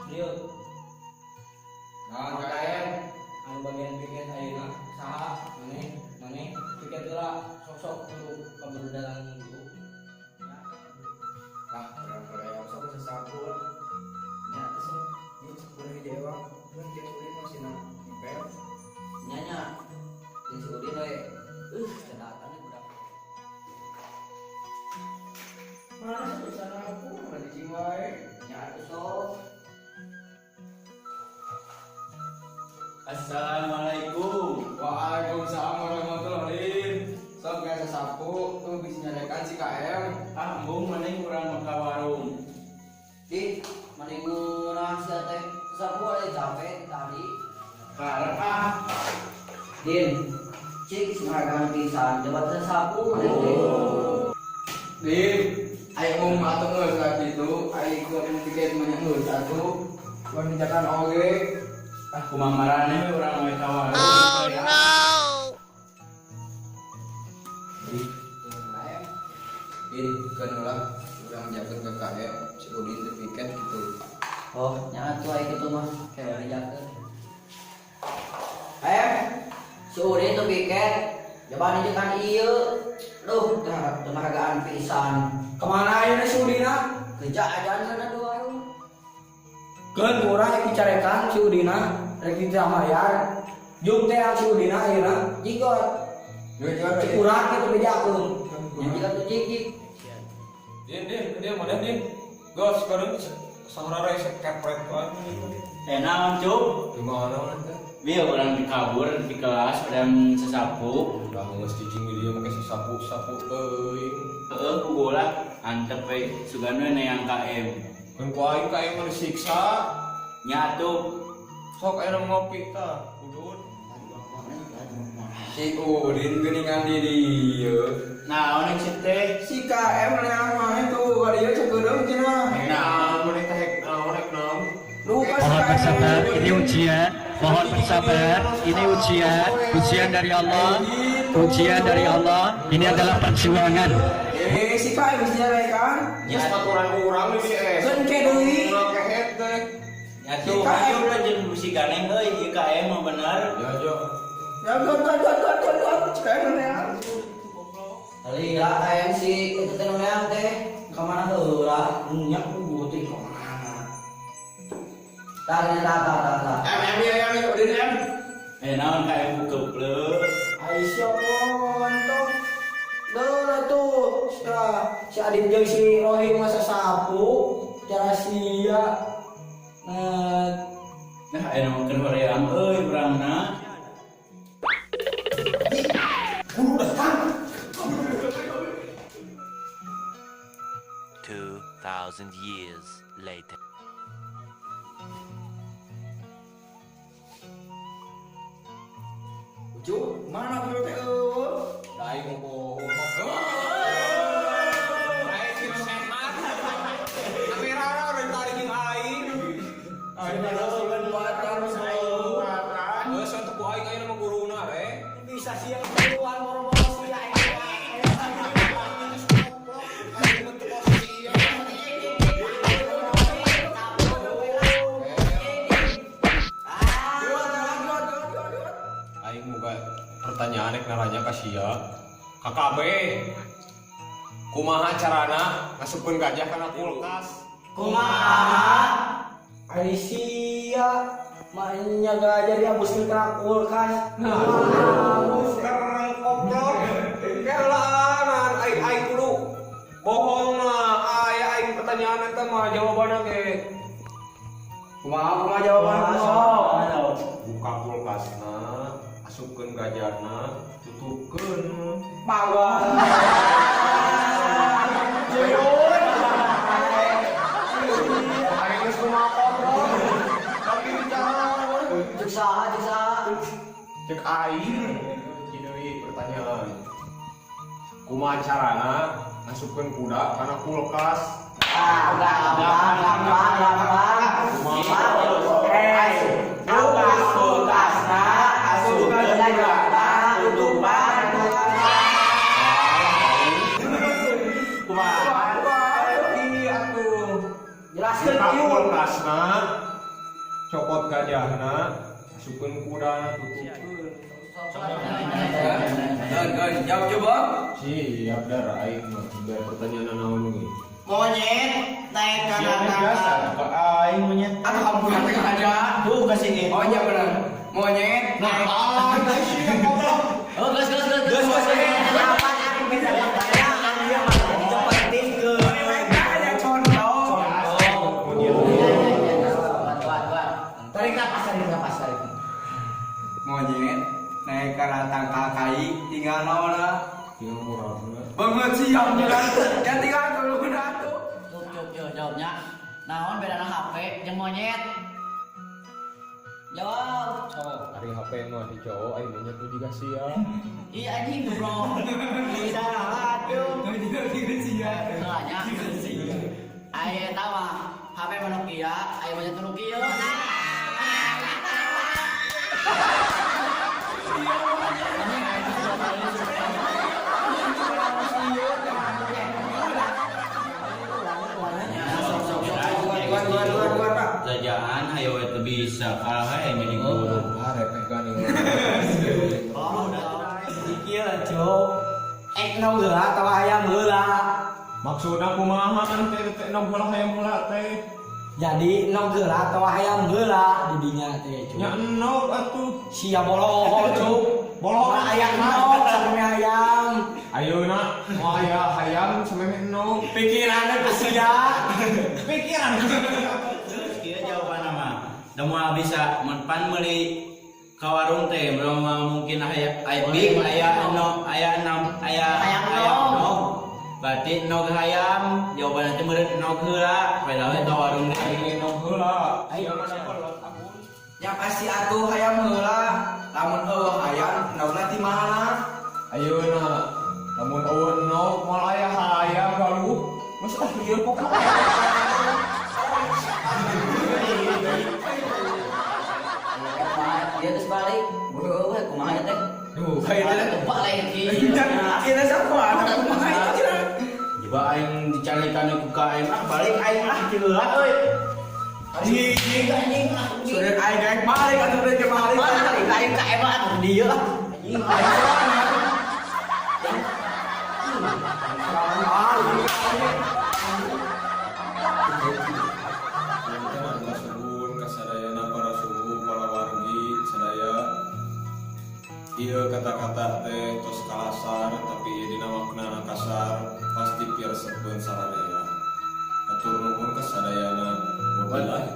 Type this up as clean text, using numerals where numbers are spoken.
Dieu. Nah, KM. Anu bagian piket ayeuna saha? Maneh, maneh piket heula, sok-sok kudu kaburu datang dulu. Ya. Ah, urang hoream sok sasapu lah. Nya atuh sok. Ini cek urang hiji ewang. Kan jeung Udin masih na ngepel. Nya nya. Jeung si Udin we. Teu datang nih budak. Mana sih sana aku mana cicing wae. Nya atuh sok. Assalamualaikum. Waalaikumsalam warahmatullahi. Sok geus sasapu tuh bisa nyarekan si KM. Ah, embung maneh urang mah ka warung. Ih, maneh ngeunah sia teh. Sasapu aya capek tadi. Karep ah. Din, cik singaragan pisan, coba sasapu maneh teh. Din, ayo mau atuh geus ka kitu, ayo ku tiket mah geus atuh. Kuan dijakan oge. Ah, kumaha maraneh we urang we ka warung. Oh no. Din, keun ulah urang jakeun ke KM si Udin teu piket gitu. Oh, nya atuh aya kitu mah kayak dijakeun. Eh, si Udin teu piket, coba dijekan ieu. Duh, teu maragaan pisan. Kemana ayeuna si Udina? Kerja aja sana dua warung. Keun urang rek dicarekan si Udina, rek dimayar. Juk teh si Udina ayeuna. Jigor. Juga Cik urang kitu bejakeun. Nya jika tuh jig jig. Din, din, din, mana din? Gos, sekarang sahara rese keprek wae. Eh, naon, Cuk? Gimana mana teh? Bieu urang dikabur di kelas urang sasapu. Udah geus cicing di dieu make sapu-sapu teuing. Heeh, ku bola antep we sugan we neang KM. Kan ku aing ka aing mah disiksa. Nya atuh. Sok aya ngopi tah, udut. Si Udin geuningan di dieu. Naon yang si teh? Si KM neang mah tuh ka dieu ceukeudeuh cenah. Nah, mun teh hek naon rek naon. Lupa si Mohon KM. bersabar, ini ujian. Mohon bersabar, ini ujian, ujian dari Allah, ujian dari Allah. Ini adalah perjuangan. Eh, si KM mesti nyarekan. Ya sepaturan urang ini eh. Keun ke deui. Urang kehet teh. Nya tuh, ayo jeung si ganeng euy, ieu KM mah bener. Ya jo. Ya got got got got got got si KM neang. Lila kayak si itu teh nu neang teh. Ka mana heula? Nya kudu teh ka mana? Tah tah tah tah tah. M M ya M Udin M. Eh, naon KM keplek? Ai siapa tuh? Duh tuh, si Adit jeung si Rohim masa sapu, cara sia. Nah, Nah, aya nu keur hoream euy urangna. Guru datang. 2,000 years later. Ucu, mana guru teh eueuh? Da aing mau bohong. Aing si sehat. Kamera orang tarik jeung aing. Aing Geus teu ku aing ayeuna mah guruna we. Bisa sia keluar boro-boro sia. Aing mah teu sia. Aing muga pertanyaan rek naranya ka sia. KKB. Kumaha carana ngasupkeun gajah kana kulkas? Kumaha? Ai sia maknya gajah diabuskeun kana kulkas. Nah, kereng koplok. Kelaanan aing aing kudu bohong mah aya aing pertanyaan eta mah jawabanna ge. Kumaha kumaha jawaban kumaha? Buka kulkasna, asupkeun gajahna, tutupkeun. Bawa. Aing geus kumaha koplok. Tapi bicara Cek saha, cek saha. Cek aing hiji deui pertanyaan. Kumaha carana ngasupkeun kuda kana kulkas? Ah, gampang, gampang, gampang. Kumaha? Eh, buka kulkasna, asupkeun gajahna, tutupan kulkasna. Kumaha? Iya atuh. Jelaskeun Buka kieu. kulkasna, Gajahna asupkeun kudana, tutupkeun. Dan guys, jawab coba. Siap dar aing mah, biar pertanyaan naon ge. Monyet naik ka Siap biasa ka aing monyet. Atau kamu tengah aja. Tuh kasih ini. Oh iya benar. Monyet naik. Ah, sia goblok. Oh, geus geus geus geus. Apa aing bisa pertanyaan dia mah dicepetin. Ada contoh. Tuan, tuan, tuan. Tarik napas, tarik napas, tarik. Monyet naik ke tangkal kai tinggal naon lah. Tinggal murah. Banget siap jalan. Ya tinggal dulu atuh. Cup, cup, yo, jawabnya. Naon bedana HP jeung monyet? Jawab. Ari HP mah di cowok, aing monyet tuh juga sia. Iya anjing, bro. Bisa atuh. Soalnya aya eta mah HP mah Nokia, aya monyet nu kieu. Anjing, aya geus dua kali sumpah. Sok, sok, sok. Tuan tuan tuan tuan Pak. Jajan hayo we teu bisa kalah we jadi guru. Ah, repeh kan ini. Ieu, Cuk. Ek endog heula atawa hayam heula? Maksudna kumaha kan teh teh endog heula hayam heula teh? Jadi endog heula atawa hayam heula di dinya teh, Cuk. Nya endog atuh. Sia boloho, Cuk. Boloho. Moal aya endog sampe hayam. Ayeuna moal aya hayam sampe endog. Pikiranna ke sia. Pikiran. Terus kieu jawabanna mah. Da moal bisa mun pan meuli ka warung teh belum mungkin aya aya big aya endog, aya enam aya Hayam hayam endog. endog. Berarti endog hayam jawabanna teh meureun endog heula. Padahal we ka warung teh. Aing endog heula. Sia mah kolot aku. Ya pasti atuh hayam heula. Lamun euweuh hayam endogna ti mana? Ayeuna lamun euweuh endog moal aya hayam galuh. Geus ah ieu pokokna. Dia geus balik. Beuh we kumaha ya teh? Duh, kayak Tebak lain kieu. Kira siapa? Anak kumaha itu kira. Coba aing dicarikan ku KM ah balik aing ah ti heula euy. Anjing. Anjing ah. Sudah aing naik balik atuh udah ke balik. Balik aing ka emang atuh dieu ah. Anjing. Suhun kasadayana para suhu para wargi sadaya. Ieu kata-kata teh tos kalasar, tapi dina maknana kasar pasti piresepeun saranea. Atur nuhun kasadayana, wabillahi.